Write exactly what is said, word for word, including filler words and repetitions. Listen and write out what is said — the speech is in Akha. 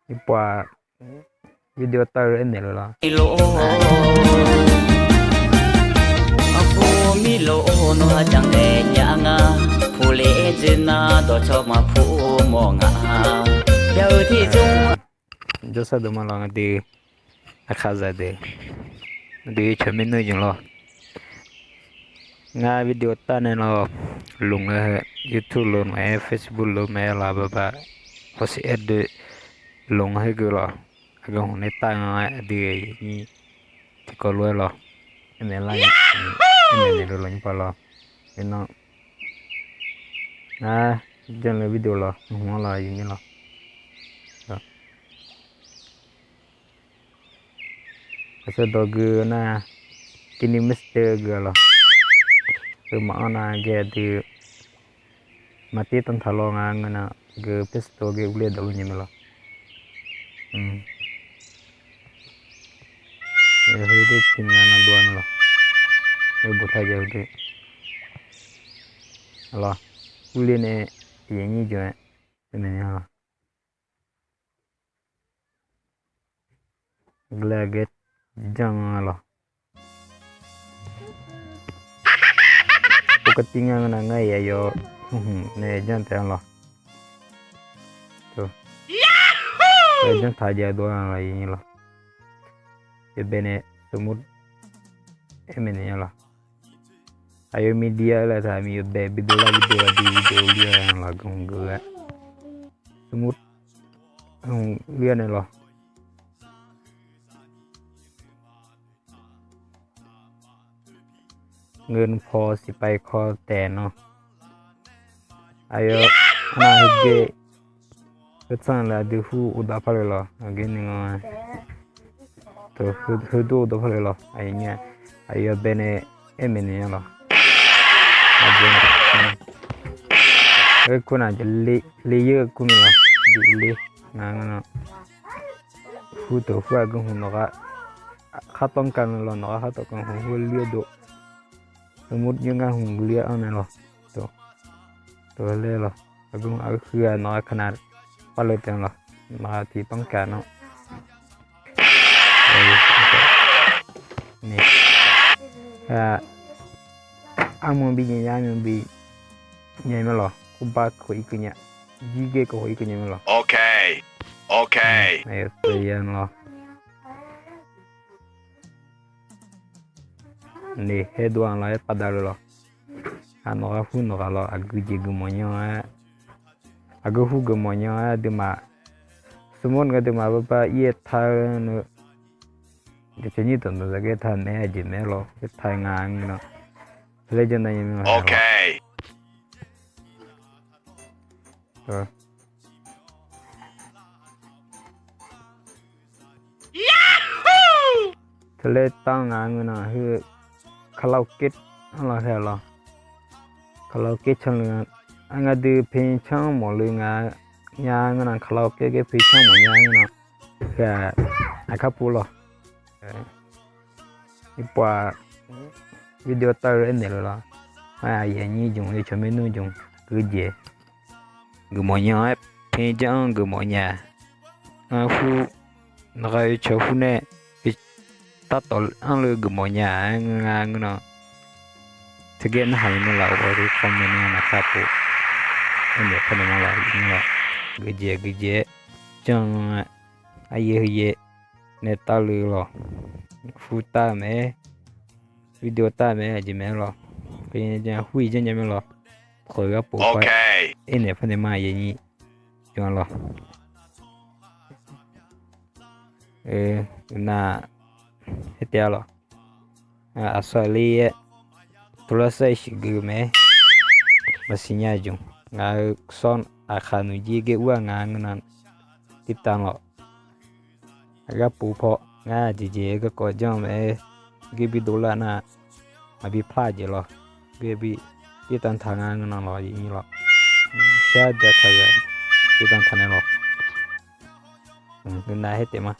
Irpov-aq, video taq-eu aernaeq luf lawr. Arpov mirlof nawr ha janq naeq nya nga, puq le dzoer nar dawqcawq maqpuq mawf nga. Bya-eu tiqjawr, jawrsar deuq ma lawr, ngar dui, aqkaqzaq deuq, ngar dui tsawq maernmr jeq lawr. Ngar video taq nae lawr, lmq-eu, YouTube lof maqaer, Facebook lof maqaer lawr, baba, hawshiq aer dui, lmq-eu khoergeuf lawr, aqgeu hmq nae taq nga-aer aqdui-aq, tiqkawv lof-aer lawr, aernaeq lar, aernaeq naeq luf lawr nyir paq lawr, iqnan, ngar, janr-eu video lawr, hmq-anr lawr, aqyuif nyir lawr. Aqsur dawq gui nar, Kini Master gui-a lawr. Heu maqanr nar ghae aqdui, maqtir tanqtaq lawr nga ngeur nar, geu Play Store ghae urler dawq lor nya mae lawr. Heu dui pi nga nar dov-a mae lawr. Heu boftaq jav-eu dui. Lawr, urler nae, aqyuif nyir jawr-aer, aernaeq nya lawr. Ghae janr-a lawr. Pov kativ ngar ngeur nar ngar-iq aqyawf hmq nae janr taef-a lawr. Janr taq jav dov-a lawr, aqyuif nyir lawr. Yawbae nae smooth aer maeqnaeq nya lawr. Aqyawf miqdi-a laer taq miqyaw bae bidov lar bidov lar bidov lir-a lawr, geu hmq geu-aer smooth hmq lir-a nae lawr. Ngeur paw siqpav kawr taef nawr, aqyawf nar heugae heu tsanr-eu laer aqdui hur uvdawr par le lawr, aqgeu ni nga. Heu dur uvdawr par le lawr, aqyawf bae nae aer maeqnaeq nya lawr. Aqgeu ni, heu kur nar le, le yeur kur ni lawr, le nga ngeur nar. Hur teuq hur aqgeu hmq nawq ghaq, khar tawv ka lawr, nawq ghaq khar tawv ka hmq hur lir-eu dov. Heu mur nymr ngar hmq lir-anr nae lawr. Teuq laer lawr, aqgeu hmq aqgeu huiq-aq nawq ghaq kaqnav par le taef lawr, nawq ghaq tiq tawr ka nawr. Armq bi nyae nya, armq bi nyae mae lawr, kurbar kawq ir keuv nya, jirgae kawq ir keuv nya mae lawr. Aqyawf teuya lawr. Nae haer dov-a lawr, aer pavdav le lawr. Aq nawq ghaq hur nawq ghaq lawr, aqgeu jeq geufmawf nya-aer, aqgeu hur geufmawf nya-aer aqduimaf, smr nga duimaf barbar ir-aer tar-eu neu, dawqcawq nyir dawqdawq zaqgaer tar naeq-aer aqjeq maeq-aer lawr, aer tar nga ngeur nar, laer janr nar nya mae lawr. Teuler tanr nga ngeur nar heu, karaoke-anr lawr hae lawr. Karaoke canluf-a, aqnga dui pen canr mawf le nga, nya ngeur nar karaoke gaer pen canr mawf nya ngeur nar, heu-aq, aqkar pov lawr. Irpov-aq, video taq-eu aernaeq luf lawr. Aqyuif aqnyir jmq, yawcawq maernmr jmq, geujeq geufmawf nya-aer, pen janr-anr geufmawf nya. Ngar hur, nawq ghaq yawcawq hur nae, tavtawf-anr le geufmawf nya-aer nga ngeur nar, teugar narhaq le nar laf-eu bawq dui kawr mae nar naqkar pov. Aernaeq par nae ma lawr, geujeq geujeq-aer janr-aer, aqyaer heuyaer nae tavle lawr. Hur taq mae-aer, video taq mae-aer aqjeq maeq-aer lawr. Hur-iq janr nya mae lawr. Khawf-eu gharpov par aernaeq par nae ma, aqyuif aqnyir jmq-a lawr. Nar, aer taef-a lawr. Aqsur aqli-aer, tov lar sar-iq shif geu mae-aer, maqsiq nya jmq. Ngaq-euq sawr aqkhaq nuqjir gaer ur-aq nga ngeur nar, tirtav lawr. Gharpov paw ngar jeqjeq-aer garkawv janr mae-aer, geu bi dovlar nar, maqbi par jeq lawr. Geu bi tirtav taq nga ngeur nar lawr, aqyuif aqnyir lawr. Shar ja taq-eu tirtav taq nae lawr. Ngeur nar haer taef ma.